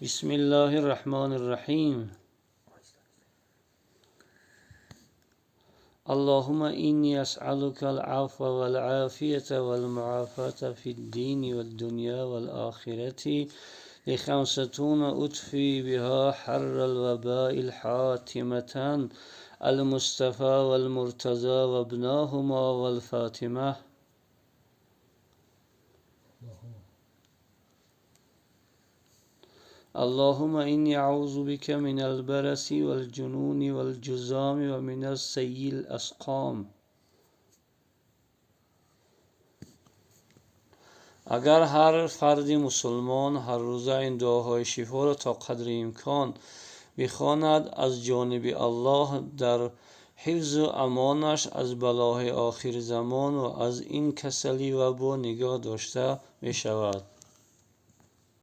بسم الله الرحمن الرحیم. اللهم إني أسألك العفو والعافية والمعافاة في الدين والدنيا والآخرة لخمسة أطفي بها حر الوباء الحاتمتان المصطفى والمرتضى وابناهما والفاطمة. اللهم إني أعوذ بك من البرص والجنون والجذام ومن السيء الأسقام. Агар ҳар фарди мусулмон ҳаррӯза ин дуоҳои шифоро то қадри имкон бихонад, аз ҷониби Аллоҳ дар ҳифзу амонаш аз балоҳои охирзамон ва аз ин касалӣ вабо нигоҳ дошта мешавад.